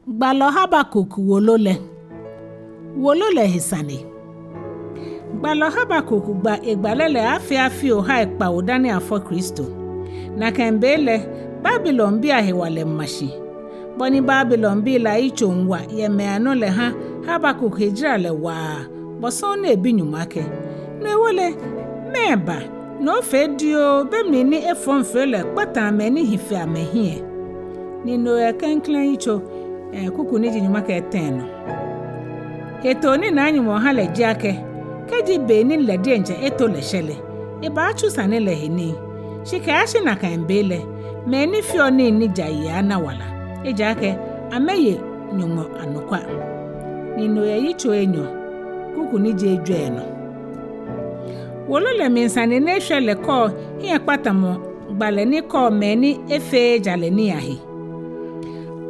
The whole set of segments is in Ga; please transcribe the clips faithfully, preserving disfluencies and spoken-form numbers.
Gbalɔ Habakuk wolo lɛ. Wolo lɛ he sane. Gbalɔ Habakuk gba egbalɛ lɛ aaafee afii ohai kpawo dani afɔ Kristo. Nakai be lɛ, Babilonbii ahewalɛ ma shi. Bɔ ni Babilonbii lɛ ayitsoŋ wa yɛ mɛi anɔ lɛ ha Habakuk he jara lɛ waa, bɔ sɔŋŋ ni ebi Nyɔŋmɔ akɛ: No hewɔ lɛ, mɛɛba ni ofee dioo be mli ni efɔŋfeelɔi kpataa mɛi ni hi fe amɛhiɛ? Ni no yɛ klɛŋklɛŋ yitso, eh, kuku ni ji nyɔŋma kɛ etɛ nɔ. Hetoo ni Naa Nyɔŋmɔ ha lɛ ji akɛ, kɛji be ni lɛ diɛŋtsɛ eto lɛ shɛ lɛ, ebaatsu sane lɛ he nii. Shi kɛyashi nakai be lɛ, mɛi ni feɔ nii ni ja yi lɛ ana wala, ejaakɛ amɛye Nyɔŋmɔ anɔkwa. Ni no yɛ yitso enyɔ, kuku ni ji ejwɛ nɔ. Wolo lɛ mli sane ni eshwɛ lɛ kɔɔ hiɛkpatamɔ gbalɛ ni kɔɔ mɛi ni efeee jalɛ nii ahe.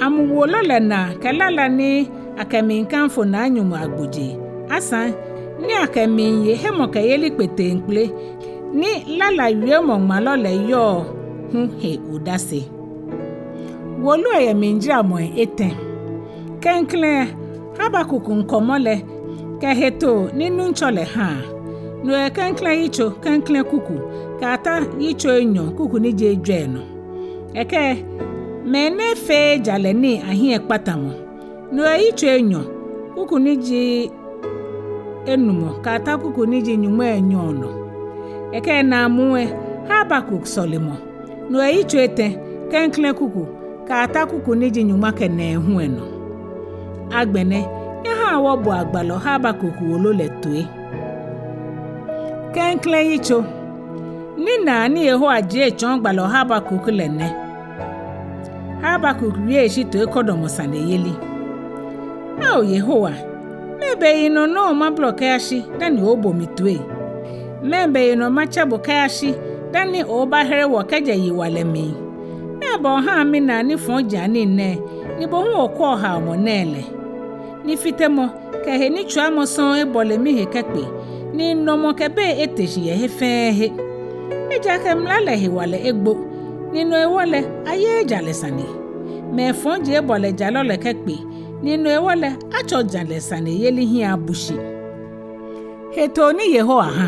Amu wolo lɛ naa kɛ lala ni akɛmiikanfo Naa Nyɔŋmɔ agbojee, asaŋ ni akɛmiiye hemɔkɛyeli kpeteŋkpele ni lala wiemɔ ŋmalɔ lɛ yɔɔ hu he odase. Wolo lɛ yɛ mlijaramɔi etɛ. Klɛŋklɛŋ, Habakuk ŋkɔmɔ lɛ kɛ hetoo ni Nuŋtsɔ lɛ ha. No yɛ klɛŋklɛŋ yitso, klɛŋklɛŋ kuku, kɛyata yitso enyɔ, kuku ni ji ejwɛ nɔ. Ekɛɛ, mɛi ni feee jalɛ nii ahiɛkpatamɔ. No yɛ yitso enyɔ, kuku ni ji enumɔ, kɛyata kuku ni ji nyɔŋmai enyɔ nɔ. Ekɛɛ, naamuu lɛ, Habakuk sɔlemɔ. No yɛ yitso etɛ, klɛŋklɛŋ kuku, kɛyata kuku ni ji nyɔŋma kɛ nɛɛhu lɛ nɔ. Agbɛnɛ, nyɛhaa wɔboa gbalɔ Habakuk wolo lɛ toi. Klɛŋklɛŋ yitso. Ninaa ni Yehowa jie etsɔɔ gbalɔ Habakuk lɛ nɛ. Habakuk wie eshi toikɔdɔmɔ saneyeli. Ao Yehowa, mɛɛ beyinɔ nɔŋŋ mabolɔ kɛyashi dani obo mi toi? Mɛɛ beyinɔ matsɛ bo kɛyashi dani obaahere wɔ kɛjɛ yiwalɛ mli? Mɛɛba ohaa minaa nifɔjianii nɛɛ, ni bo hu okwɛɔ haomɔ nɛɛ lɛ? Nifitemɔ kɛ henitswiamɔ sɔŋŋ ebɔle mihe kɛkpe, ni nɔmɔ kɛ bei ete shi yɛ he fɛɛ he. Ejaakɛ mla lɛ hewalɛ egbo, ni no hewɔ lɛ, ayeee jalɛ sane. Mɛi fɔji ebɔle jalɔ lɛ kɛkpe, ni no hewɔ lɛ, atsɔ jalɛ saneyeli hiɛ abu shi. Hetoo ni Yehowa ha.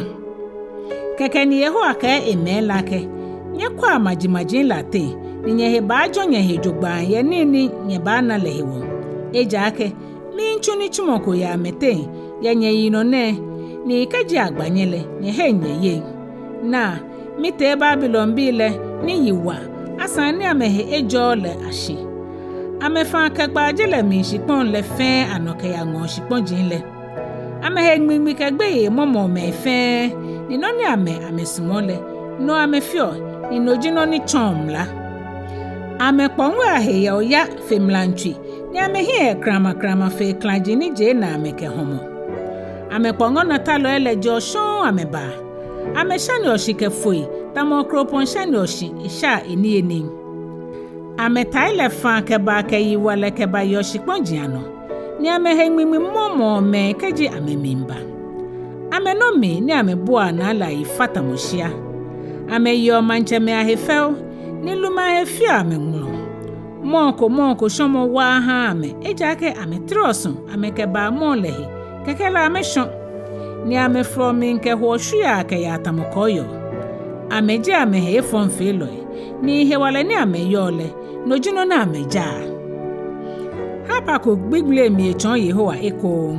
Kɛkɛ ni Yehowa kɛɛ emɛi lɛ akɛ, nyɛkwɛa majimaji lɛ ateŋ, ni nyɛhe baajɔ nyɛhe jogbaŋŋ yɛ nii ni nyɛbaana lɛ hewɔ. Ejaakɛ miitsu nitsumɔ ko yɛ amɛteŋ yɛ nyɛyinɔ nɛɛ, ni kɛji agba nyɛ lɛ, nyɛheŋ nyɛyeŋ. Naa, mitee Babilonbii lɛ ni yi wa, asaŋ ni amɛhe ejɔɔɔ lɛ ashi. Amɛfaa kɛgbaa je lɛ mli shikpɔŋ lɛ fɛɛ anɔ kɛyaŋɔɔ shikpɔji lɛ. Amɛhe ŋmiŋmi kɛ gbeyei mɔmɔɔ mɛi fɛɛ, ni nɔ ni amɛ amɛsumɔɔ lɛ, no amɛfeɔ, ni no ji nɔ ni tsɔɔ mla. Amɛkpɔŋɔi ahe yɛ oya fe mlaŋtswi, ni amɛhiɛ yɛ kramakrama fe klãji ni je na amɛ kɛ hɔmɔ. Amɛkpɔŋɔnɔtalɔi lɛ jɛɔ shɔŋŋ amɛbaa. Amɛshaneɔ shi kɛ foi, tamɔ okropɔŋ shaneɔ shi eshaa eniyenii. Amɛtai lɛ faa kɛbaa kɛ yiwalɛ kɛbayeɔ shikpɔji anɔ, ni amɛhe ŋmiŋmi mɔmɔɔ mɛi kɛji amɛmiiba. Amɛnɔ mli ni amɛbuaa naa lɛ ayi fa tamɔ shia. Amɛyeɔ maŋtsɛmɛi ahe fɛo, ni lumɛi ahe feɔ amɛ ŋmlɔ. Mɔɔ ko mɔɔ ko shɔmɔ waaa haaa amɛ, ejaakɛ amɛtereɔ su amɛkɛbaa mɔɔ lɛ he, kɛkɛ lɛ amɛshɔ. Ni amɛfolɔɔ mli kɛhoɔ shwiaa kɛyaa tamɔ kɔɔyɔɔ. Amɛji amɛhe efɔŋfeelɔi, ni hewalɛ ni amɛyɔɔ lɛ, no ji nɔ ni amɛjaa. Habakuk gbigbli emli etsɔɔ Yehowa ekoŋŋ.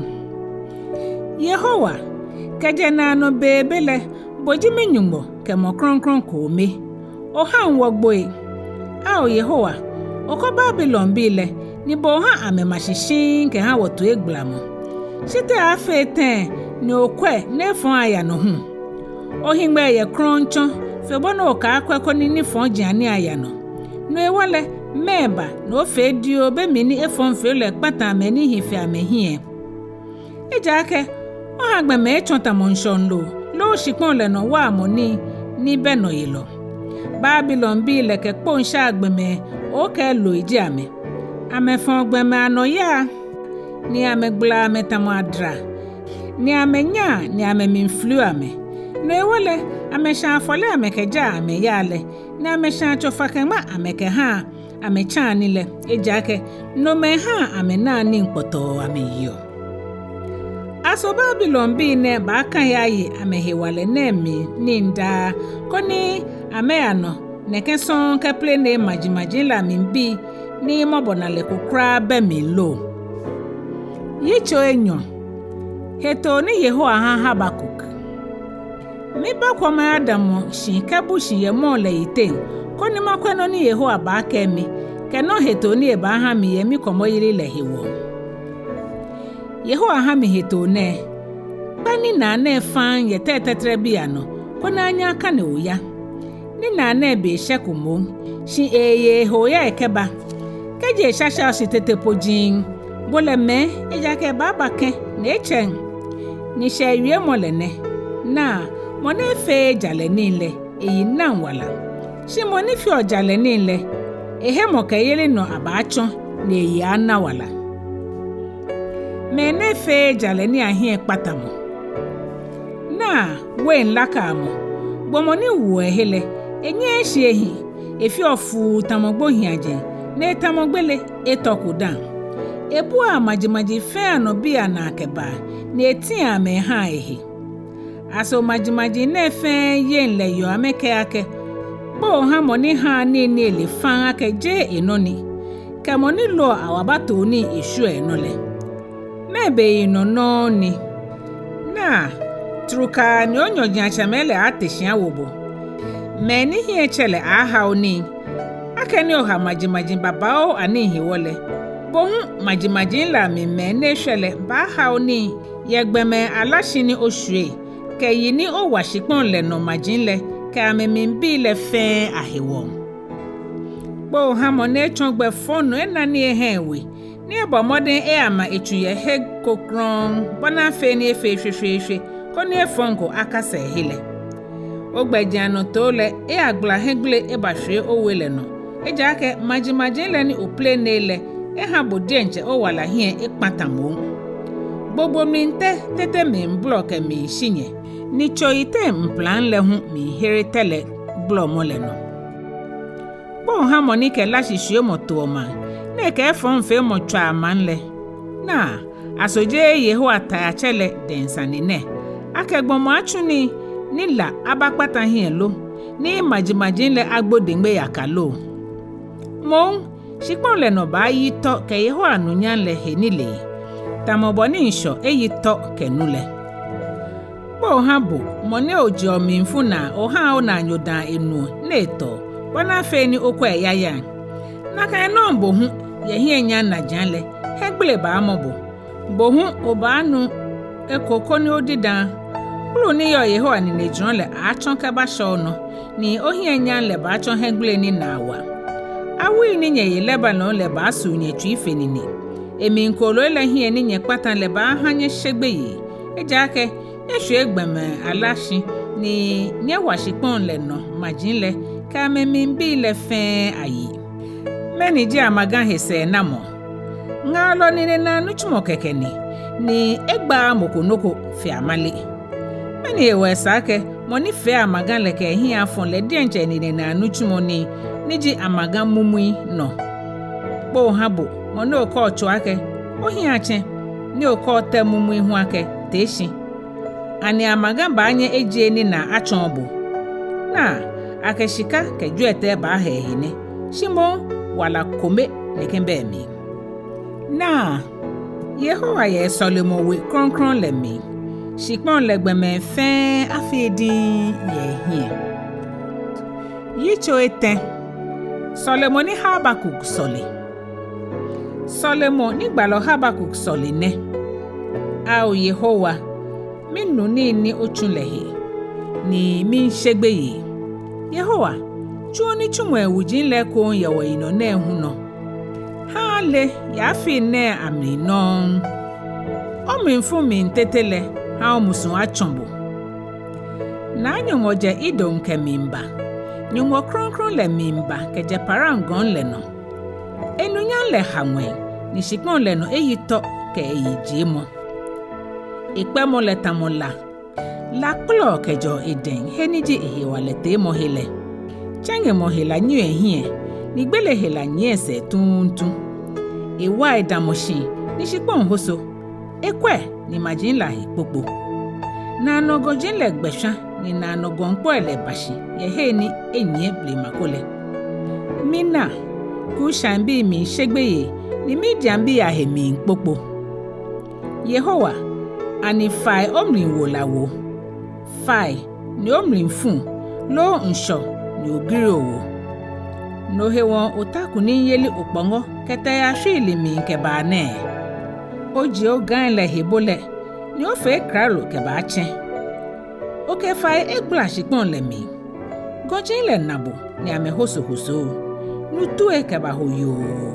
Yehowa, kɛjɛ naanɔ beebe lɛ, bo ji mi-Nyɔŋmɔ kɛ mɔ krɔŋkrɔŋ kome. Ohaŋ wɔgboi. Ao Yehowa, okɔ Babilonbii lɛ, ni bo oha amɛma shi shiŋŋ kɛha wɔtoigbalamɔ. Shi te aaafee tɛŋŋ ni okwɛ ni efɔŋ aya nɔ hu? Ohiŋmɛi yɛ krɔŋŋ tsɔ fe bɔ ni okɛaakwɛ koni nifɔjianii aya nɔ. No hewɔ lɛ, mɛɛba ni ofee dioo be mli ni efɔŋfeelɔi kpataa mɛi ni hi fe amɛhiɛ? Ejaakɛ oha gbɔmɛi etsɔ tamɔ ŋshɔŋ loo, loo shikpɔŋ lɛ nɔ waamɔ nii ni bɛ nɔyelɔ. Babilonbii lɛ kɛ kpoŋ shaa gbɔmɛi okɛɛ loi ji amɛ. Amɛfɔɔ gbɔmɛi anɔ yaa, ni amɛgbalaa amɛ tamɔ adra, ni amɛnyaa, ni amɛmli filiɔ amɛ. No hewɔ lɛ, amɛshaa afɔle amɛkɛjaa amɛyaa lɛ, ni amɛshaa tsofakɛŋma amɛkɛhaa amɛtsaa nii lɛ, ejaakɛ nomɛi haa amɛnaa nii kpɔtɔɔ amɛyeɔ. Aso Babilonbii nɛɛ baaka he aye amɛhewalɛ nɛɛ mli nii daa, koni amɛya nɔ nɛkɛ sɔŋŋ kɛplenee majimaji lɛ amli bii ni mɔbɔnalɛ ko kwraa bɛ mli lo? Yitso enyɔ. Hetoo ni Yehowa ha Habakuk. Mibakwɔ mayadamɔ shi kɛbu shi yɛ mɔɔ lɛ yiteŋ, koni makwɛ nɔ ni Yehowa baakɛɛ mi, kɛ nɔ hetoo ni ebaaha mi yɛ mikɔmɔyeli lɛ hewɔ. Yehowa ha mi hetoo nɛɛ: Kpɛ ninaa nɛɛ faŋŋ yɛ tɛ tɛtrɛbii anɔ, koni anyɛ akane oya. Ninaa nɛɛ be shɛko moŋ, shi eeye ehe oya ekɛba. Kɛji eshasha shi tete po jiŋŋ, bo lɛ mɛ, ejaakɛ ebaaba kɛ̃, ni etsɛŋ. Ni shɛɛ wiemɔ lɛ nɛ: Naa, mɔ ni efeee jalɛ nii lɛ, eyi naŋ wala. Shi mɔ ni feɔ jalɛ nii lɛ, ehemɔkɛyeli nɔ abaatsɔ, ni eyi ana wala. Mɛi ni feee jalɛ nii ahiɛkpatamɔ. Naa, wein lakamɔ. Gbɔmɔ ni woɔ ehe lɛ, enyɛɛɛ shi ehi, efeɔ fuu tamɔ gbohiiaje, ni etamɔ gbele, etɔko dã. Ebuaa majimaji fɛɛ anɔbii anaa kɛbaa, ni etiaa amɛ ehaa ehe. Aso majimaji nɛɛ fɛɛ yeŋ lɛ yɔɔ amɛkɛɛ akɛ: Kpoo ha mɔ ni haa nii ni ele faŋŋ akɛ jeee enɔ ni, kɛ mɔ ni loɔ awaba too nii eshwieɔ enɔ lɛ. Mɛɛ be yinɔ nɔŋŋ ni? Naa, trukaa ni onyɔjiatsɛmɛi lɛ aaate shi awo bo, mɛi ni hiɛ etsɛ lɛ aaha onii. Akɛni oha majimaji babaoo anii hewɔ lɛ, bo hu majimaji lɛ amli mɛi ni eshwɛ lɛ baaha onii yɛ gbɔmɛi ala shi ni oshwie, kɛ yi ni owa shikpɔŋ lɛ nɔ maji lɛ kɛ amɛmlibii lɛ fɛɛ ahewɔ. Kpoo ha mɔ ni etsɔ gbɛ fɔŋ nɔ ena nii eha ewe, ni ebɔ mɔdɛŋ eyama etsu yɛ he ko krɔŋŋ, bɔ ni afee ni efee shweshweeshwe, koni efɔŋ ko akasa ehe lɛ. Ogbɛjianɔtoo lɛ, eyagbala hiɛgbele ebashwie owe lɛ nɔ, ejaakɛ majimaji lɛ ni oplenee lɛ eha bo diɛŋtsɛ owala hiɛ ekpata moŋ. Gbogbo mli tɛ tete miibolɔ kɛmiishi nyɛ, ni tso yiteŋ mplaŋ lɛ hu miihere tɛ lɛ bolɔmɔ lɛ nɔ. Kpoo ha mɔ ni kɛ lashishwiemɔ toɔ maŋ, ni ekɛ efɔŋfeemɔ tswaa maŋ lɛ. Naa, aso jeee Yehowa Taiatsɛ lɛ dɛŋ sane nɛ, akɛ gbɔmɔ atsu nii, ni la abakpata hiɛ lo, ni majimaji lɛ agbo deŋme yaka lo? Moŋ, shikpɔŋ lɛ nɔ baayi tɔ kɛ Yehowa anunyam lɛ he nilee, tamɔ bɔ ni ŋshɔ eyi tɔ kɛ nu lɛ. Kpoo ha bo, mɔ ni ojeɔ mlifu naa ohaa onaanyo daa enuɔ ni etɔɔ, bɔ ni afee ni okwɛ eyayaŋ. Nakai nɔŋŋ bo hu, yɛ hiɛnyam najiaŋ lɛ, hiɛgbele baamɔ bo. Bo hu obaanu eko koni odidãa. Kpulu ni yɔɔ Yehowa ninejurɔ lɛ aaatsɔ kɛbashɛ onɔ, ni ohiɛnyam lɛ baatsɔ hiɛgbele ni naa wa. Awui ni nyɛye Lebanon lɛ baasuu nyɛtsui fe nine. Emli kooloi lɛ hiɛ ni nyɛkpata lɛ baaha nyɛshe gbeyei, ejaakɛ nyɛshwie gbɔmɛi ala shi, ni nyɛwa shikpɔŋ lɛ nɔ maji lɛ kɛ amɛmlibii lɛ fɛɛ ayi. Mɛni ji amaga he sɛɛnamɔ? Ŋaalɔ ninenaa nitsumɔ kɛkɛ ni, ni egbaaa mɔ ko nɔ ko fe amale. Mɛni hewɔ esa akɛ mɔ ni fee amaga lɛ kɛ ehiɛ afɔ lɛ diɛŋtsɛ eninenaa nitsumɔ nii, ni ji amaga mumui nɔ? Kpoo ha bo, mɔ ni okɛɔ tso akɛ, ohiɛ atsɛ̃, ni okɛɔ tɛ mumui hu akɛ, tee shi. Ani amaga baanyɛ ejie ninaa atsɔɔ bo? Naa, akɛ shika kɛ jwiɛtɛi baaha ehe nɛ, shi moŋ wala kome nɛkɛ bɛ emli. Naa, Yehowa yɛ esɔlemɔ we krɔŋkrɔŋ lɛ mli, shikpɔŋ lɛ gbɔmɛi fɛɛ afee diŋŋ yɛ ehiɛ. Yitso etɛ. Sɔlemɔ ni Habakuk sɔle. Sɔlemɔ ni gbalɔ Habakuk sɔle nɛ: Ao Yehowa, minu nii ni otsu lɛ he, ni miishe gbeyei. Yehowa, tsu onitsumɔi wuji lɛ ekoŋŋ yɛ wɔyinɔ nɛɛ hu nɔ. Ha ale yɛ afii nɛɛ amli nɔŋŋ. Omlifu mli tete lɛ, ha omusuŋ atsɔ bo. Naa Nyɔŋmɔ jɛ Edom kɛmiiba, Nyɔŋmɔ krɔŋkrɔŋ lɛ miiba kɛjɛ Paran gɔŋ lɛ nɔ. Enunyam lɛ ha ŋwɛi, ni shikpɔŋ lɛ nɔ eyi tɔ kɛ eyijiemɔ. Ekpɛmɔ lɛ tamɔ la, la kpɔlɔɔ kɛjɛɔ edɛŋ he ni ji ehewalɛ teemɔhe lɛ. Tsɛŋemɔ hela nyiɛɔ ehiɛ, ni gbele hela nyiɛ esɛɛ tuuntu. Ewa edamɔ shi, ni shikpɔŋ hoso. Ekwɛ, ni maji lɛ ahe kpokpo. Naanɔ gɔji lɛ gbɛ shwa, ni naanɔ gɔŋkpɔi lɛ ba shi yɛ he ni enyiɛ blema ko lɛ. Mina, Kushanbii miishe gbeyei, ni Midianbii ahe miikpokpo. Yehowa, ani fai omli wo la wo? Fai ni omli fu, loo ŋshɔ ni ogri owo? No hewɔ ota kunimyeli okpɔŋɔ kɛtee ashwiili mli kɛba nɛɛ? Ojie ogãi lɛ he bo lɛ, ni ofee klalo kɛbaatsɛ. Okɛ fai egbala shikpɔŋ lɛ mli. Gɔji lɛ na bo, ni amɛhosohoso. Nu tue kɛbaho yoo.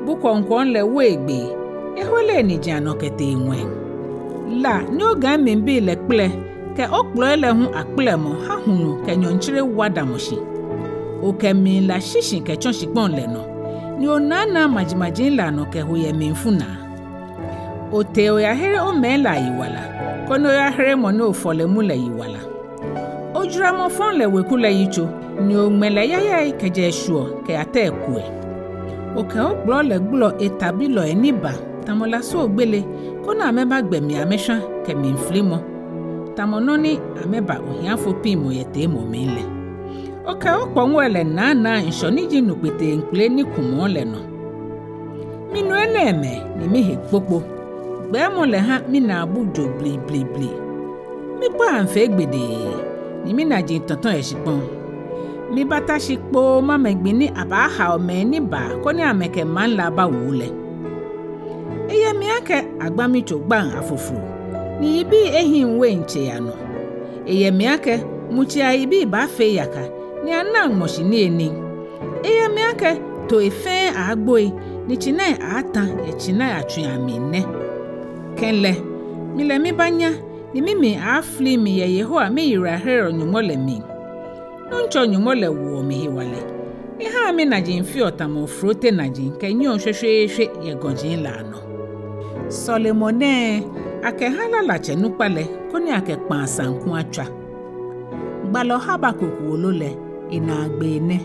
Bu kwɔŋkwɔŋ lɛ wo egbee, ehole enijiaŋ nɔ kɛtee ŋwɛi. La ni ogãimlibii lɛ kpɛlɛ, kɛ okpɔlɔi lɛ hu akpɛlɛmɔ ha hulu kɛ nyɔɔŋtsere wa damɔ shi. Okɛ mlila shishi kɛtsɔ shikpɔŋ lɛ nɔ, ni onaanaa majimaji lɛ anɔ kɛho yɛ mlifu naa. Otee oyahere omɛi lɛ ayiwala, koni oyahere mɔ ni ofɔ lɛ mu lɛ yiwala. Ojwara mɔ fɔŋ lɛ weku lɛ yitso, ni oŋmɛ lɛ yayai kɛjɛ eshuɔ kɛyatee ekuɛ. Okɛ okpɔlɔ lɛ gbɔlɔ etabilɔi ni ba tamɔ lasuogbele, koni amɛbagbɛ mi amɛshwa kɛ mliflimɔ, tamɔ nɔ ni amɛba ohiafo piŋmɔ yɛ teemɔ mli lɛ. Okɛ okpɔŋɔi lɛ naanaa ŋshɔ ni ji nu kpeteŋkpele ni kumɔɔ lɛ nɔ. Minu enɛɛmɛi, ni mihe kpokpo. Gbɛɛmɔ lɛ ha minaabu jo blibliibli. Mikpaa mifee gbedee, ni minaji tɔtɔ yɛ shikpɔŋ. Mibata shi kpoo mamɛ gbi ni abaahao mɛi ni baa koni amɛkɛ maŋ lɛ abawu lɛ. Eyɛ mli akɛ agbamitso gbaŋ afofro, ni yibii ehiŋ wein tsei anɔ. Eyɛ mli akɛ mutsei ayibii baafee yaka, ni anaŋ ŋmɔshi niyenii. Eyɛ mli akɛ tooi fɛɛ aaagboi, ni tsinai aaata yɛ tsinai atsui amli nɛ. Kɛlɛ, mi lɛ mibaanya, ni mimli aafli mi yɛ Yehowa miyiwalaherelɔ Nyɔŋmɔ lɛ mli. Nuŋtsɔ Nyɔŋmɔ lɛ woɔ mi hewalɛ. Ehaa minaji feɔ tamɔ ofrote naji kɛnyiɛɔ shweshweeshwe yɛ gɔji lɛ anɔ. Sɔlemɔ nɛɛ, akɛha lalatsɛ nukpa lɛ, koni akɛ kpaa saŋku atswa. Gbalɔ Habakuk wolo lɛ, enaagbee nɛ.